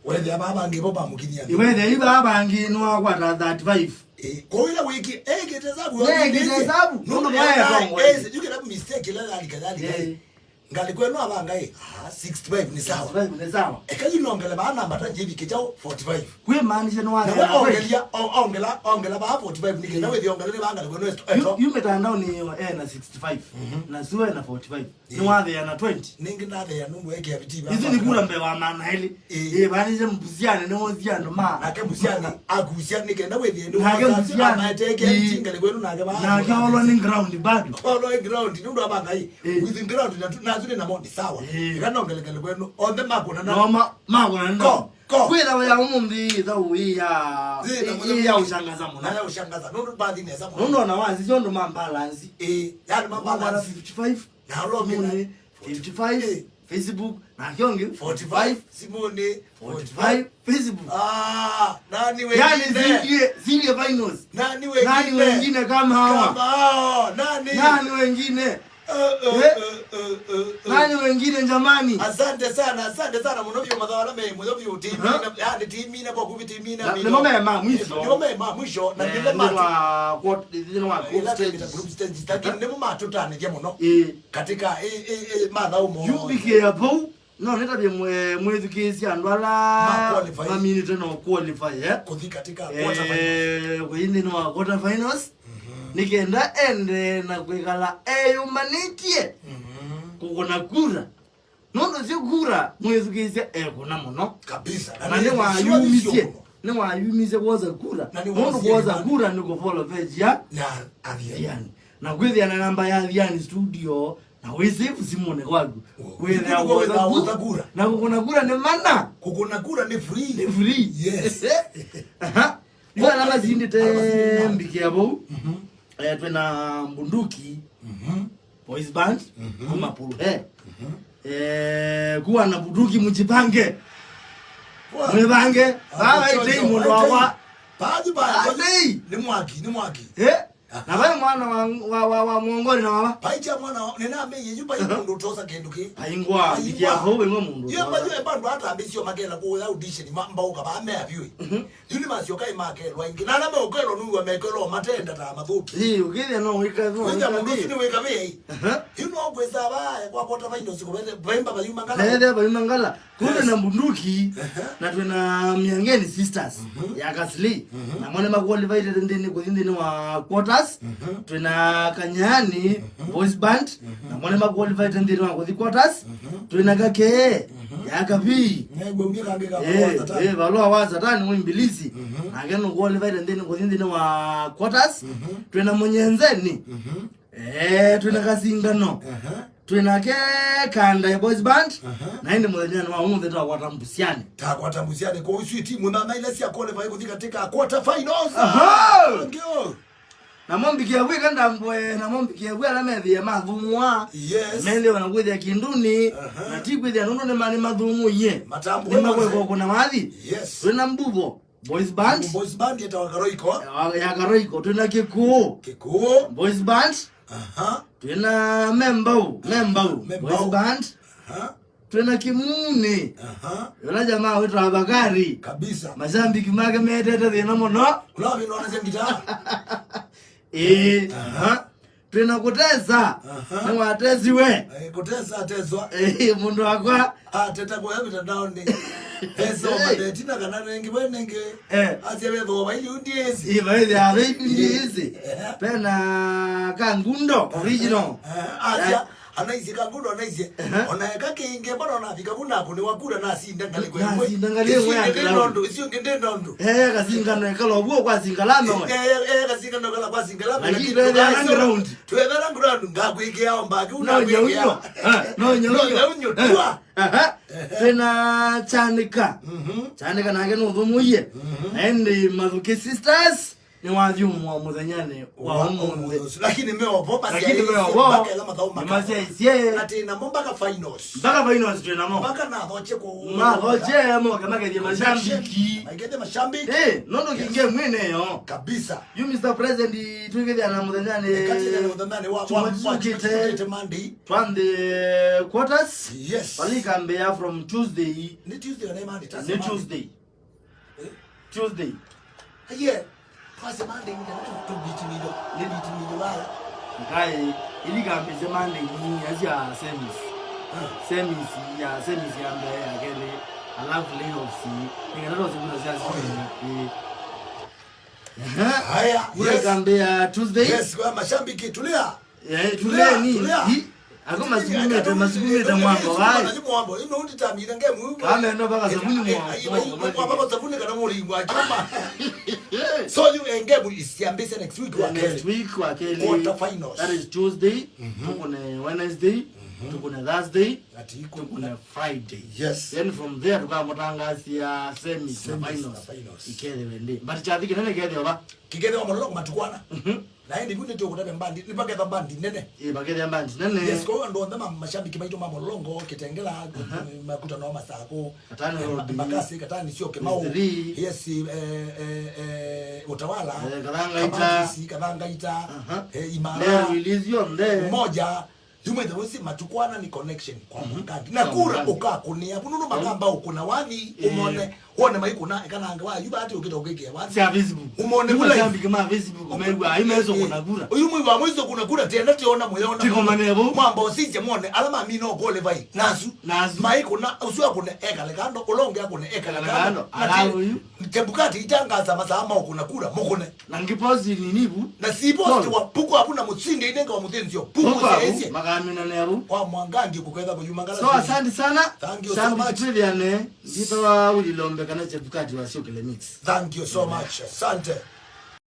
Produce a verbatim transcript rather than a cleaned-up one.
Wethĩa baa bangĩ bo bamũkinyia nthĩ. Wethĩa yu baa bangĩ nĩwakwata thirty-five. Eh, kwa wĩla wĩki, ekĩte hesabu. Ekĩte hesabu. Nũndũ nũndũ mwae tongo esi, yu kĩla mistake ĩla yalika, yalika. Eh. Ngalĩko ĩno avanga ĩ, ah, sixty-five nĩ sawa. Sixty-five nĩ sawa. Eka yu nongele baa namba ta J B K chao forty-five. Kwĩ maanisha nĩ nawe wathĩa ongelia, o-, ongela, ongela baa forty-five nĩ kenda wĩthi ongele nĩ baa ngalĩko ĩno esto. Yu, yu mĩtandaoni ĩyo ena sixty-five. Mhm. Na sue na forty-five. Ĩĩ. Nĩwathĩa na twenty. Nĩngĩ ndathĩa nũndũ ekĩa viti. Isu nĩ kura mbee wa maana elĩ. Ĩĩ. Ĩĩ, vanĩsye Mbusiani nĩwosya andũ ma. Nake Mbusiani akusya nĩ kenda wĩthĩe nĩ nake wosya Mbusiani amaeteke ĩĩ. Ngalĩko ĩno nake ba. Nake olwa nĩ ground bado. Olwa nĩ ground nũndũ abanga ĩ. Ĩĩ. Within ground na tu-, na tu nĩ namo nĩ sawa. Ĩĩ. Ĩka nongelekele kwenu. Onthe makũna na. Noma makũna na. Ko, ko. Kwĩtha ya ũmũnthĩ ĩtha ũĩ ya. Ĩĩ, na ĩĩ, mũthenya ya ũshangaza mũno. Na ya ũshangaza. Nũndũ bathi nesa mũno. Nũndũ ona wazi ciondo ma balance. Ĩĩ, yani ma balance. Fifty-five. Na ũla ũngĩ simũnĩ, fifty-five, eh. Facebook, nake ũngĩ, forty-five, simũnĩ, forty-five, Facebook. Ah, nani yani wengine? Zindie, zindie finals. Nani wengine? Nani wengine kama hawa? Kama hao, nani? Nani wengine? Eh, eh, eh? Eh, eh, eh, eh. Nani wengine jamani? Asante sana, asante sana. Mũno vyũ mathawa na me, mũno vyũ timina, yani timina kwa kuvi timina. Na, mino. Nĩmo me ma mwisho. Nĩmo me ma mwisho, na eh, nĩmo nĩ ma wa quote, nĩ wa group stage. Group stage, lakini nĩmo matũtanĩthya mũno. Eh. Katika, eh, eh, eh, mathaũ mothe. Yu vikĩa vau, no nĩtavye mwe-, mwĩthukĩĩsya andũ ala ma qualify. Maminĩte no qualify, eh? Kũthi katika quarter finals. Eh, kũthi nthĩnĩ wa quarter finals. Mhm. Nĩ kenda ende na kwĩkala eyũmanĩtye. Mhm. Kũkũna kura. Nũndũ syo kura, mwĩthukĩĩsya ekũna mũno. Kabisa. Na nĩ nĩwayumisye. Nĩwayumisye kwosa kura. Na nĩwoosie nũndũ kwosa kura nĩ kũfollow page ya na Athiani. Athiani. Na kwĩthĩa na namba ya Athiani studio, na wĩ save simũnĩ kwaku. Wĩthĩa wĩthĩa kwosa kura. Kura. Na kũkũna kura nĩ mana. Kũkũna kura nĩ free. Nĩ free. Yes. Aha. Yu ala masindĩte mbikĩa vau. Mhm. Eh, twĩna Mbunduki. Mhm. Boys Band, mhm. Kuma Puluhe. Mhm. Eh, kuwa na Mbunduki mjipange. Kuwa. Mwipange. Ah, baba itei mũndũ wakwa. Baadhi ba atei. Nĩ mwaki, nĩ mwaki. Eh? Na vai mwana wa, wa, wa, wa Mwongoni na wawa. Paicha mwana wa, nina meye yu bai mũndũ ũtosa kĩndũ kĩ. Aingwa, aingwa. Ikia hau wengwa mũndũ. Yo ba yo ba ndo hata ambisio makela kwa audition ma mbauka ba me aviwe. Mhm. Yu nĩmasyoka ĩmakelwa ĩngĩ. Na ala meũkelwa nũw'a mekelwa matenda ta mathũki. Ĩĩ, ũkĩthĩa no wĩka, no wĩka mũndũ ũsu nĩwĩka wĩai. Aha. Yu no kwĩsa va kwa quarter finals kũvete, vaimba vayuma ngala. Vete vayuma ngala. Kũte na Mbunduki, aha, na twĩna Miangeni Sisters, mhm, ya Kasli. Mhm. Namo nĩmaqualified nthĩnĩ kũthi nthĩnĩ wa quarters. Mhm. Twĩna Kanyani, mhm, Boys Band. Mhm. Namo nĩmaqualified nthĩnĩ wa kũthi quarters. Mhm. Twĩna Kakee, mhm, ya Kabii. Negwe umie kangĩ ka eh, wa Satani. Eh, valũa wa Satani wa Ibilisi. Mhm. Nake nũqualified nthĩnĩ kũthi nthĩnĩ wa quarters. Mhm. Twĩna Mũnyenzeni. Mhm. Eh, twĩna Kasingano. Aha. Twĩnake Kanda ya Boys Band. Aha. Na ĩndĩ mũthenyanĩ wa ũmũnthĩ takwata Mbusiani. Takwata Mbusiani. Kwa ũsu timu nana ila sia qualify kũthi katika quarter finals. Aha. Thank you. Namo mbikie kwĩka ndambwe, namo mbikie kwĩ ala methĩe mathumua. Yes. Methĩe ona kwĩthĩa kĩndũnĩ, aha, na ti kwĩthĩa nũndũ nĩ mani mathumũie. Matambwe nĩ makwĩka kũna wathi. Yes. Twĩna Mbuvo Boys Band. Boys Band yetawa Karoiko. Ya, ya Karoiko. Twĩna Kĩkũũ. Kĩkũũ. Boys Band. Aha. Twĩna Membau, Membau. Membau. Boys Band. Aha. Twĩna Kĩmunĩ. Aha. Yũla jamaa wĩtawa Bakari. Kabisa. Mashabiki make metete thĩna mũno. Ũla wĩna ona ngita. Ĩĩ. Aha. Twĩna Kũtesa. Aha. Nĩwatesiwe. Eh, Kũtesa ateswa. Ĩĩ, mũndũ wakwa. Ateta kũya mitandaoni. Pesa eh, matheti na kana nengi we nengi. Eh. Asia wetho wa ili undiezi. Ĩĩ, vaithya ve undiezi. Eh. Pena Kangundo original. Eh, asia. Ya. Anaisye Kangundo anaisye. Ehe. Ona eka kĩingĩ mbona onavika vu nakũnĩwa kura nasinda ngalĩko ĩmwe. Nasinda ngalĩ ĩmwe ya ground. Icio ingĩ ndĩ nondũ. Eh, Kasingano ekala ũguo kwa Singala nowe. Eh, eh, eh, Kasingano kala kwa Singala. Lakini twethera ground. Twethera ground ngakwĩkĩa omba kĩu no nyaunyo. Eh, no nyaunyo. No nyaunyo. Eh. Tua. Aha. Ehe. Twĩna Chanika. Mhm. Chanika nake nũthũmũie. Mhm. Na ĩndĩ Mathuki Sisters. Nĩwathyũmũa mũthenyanĩ wa ũmũnthĩ. Lakini meovo lakini meovo mpaka ĩla mathaũ nĩmasyaisye atĩ namo mpaka finals. Mpaka finals twĩ namo. Mpaka nathoche ku mathoche moke makethie mashabiki. Makethie mashabiki. Eh, nondo kinge mwene yo. Kabisa. You Mister President, twĩkĩthĩa na mũthenyanĩ. Ekatĩle na mũthenyanĩ wa wa tukĩte Monday. Twanthe quarters. Yes. Walikambĩa from Tuesday. Ni Tuesday na Monday. Ni Tuesday. Tuesday. Aye, twase Monday nĩ kana tũbitimindo, nĩ bitimindo wala. Ngai, ili kambĩse Monday ni asya semis. Semis ya semis ya mbee ya kelĩ, alafu playoffs. Nĩ kana tũsikuta sya sisi. Haya, yes. Kambĩa Tuesday. Yes, kwa mashabiki tulia. Eh, tuleni. Ako masukumĩte masukumĩte mwambo vai. Mwambo ino nditamire nge mu. Kame no baka sabuni mwambo. Baka sabuni kana muri ngwa choma. So you and nge mu is yambise next week wa kelĩ. Next week wa kelĩ. Quarter finals. That is Tuesday. Tukune Wednesday. Tukune Thursday. Tukune Friday. Yes. Then from there tukamutangazia semis na finals. Ikethĩwe ndi. But chathi kinene kethĩwa. Kikethĩwa malolo kumatukwana. Na ĩndĩ vu nĩtũkũtavya mbandi, nĩvaketha mbandi nene. Ĩ, vakethĩa mbandi nene. Yes, kwa hiyo andũ onthe ma mashabiki maitũ ma Molongo, Kitengela, makutano wa Masakũ, Katani Road, Mbakasi, Katani, sio Kimau. Yes, eh, eh, eh, Utawala. Eh, Kathangaita. Kabatisi, Kathangaita. Eh, Imara. Leo release yonthe. Umoja. Yu mwĩthĩwa ũsi matukwana nĩ connection kwa Mwangangi. Na kura ũkakũnĩa vu nũndũ makamba ũkũna wathi ũmone wone maikũna ekanange wa yu vati ũkĩta ũkĩkĩa wathi. Sia Facebook. Ũmone kula mashabiki ma Facebook mew'a ai meso kuna kura. Uyu mwi wa mwiso kuna kura tenda tiona muyona. Tikomane vo. Mwamba usije mone ala mamina okole vai. Nasu. Nasu. Maikũna usu akũne ekale kando ulonge akũne ekale kando. Ala uyu. Chebukati itangaza masaa ma ũkũna kura mũkũne. Na ngiposi nini vu? Na siposti wa puko avu na mutsinde inenge wa muthinzio. Puko sese. Makamina ne vu. Kwa Mwangangi kuketha kuyumangala. So asante sana. Thank you so much. Sithiane. Ndito wa ulilombe kana Chebukati wa Sio Kile Mix. Thank you so much. Asante.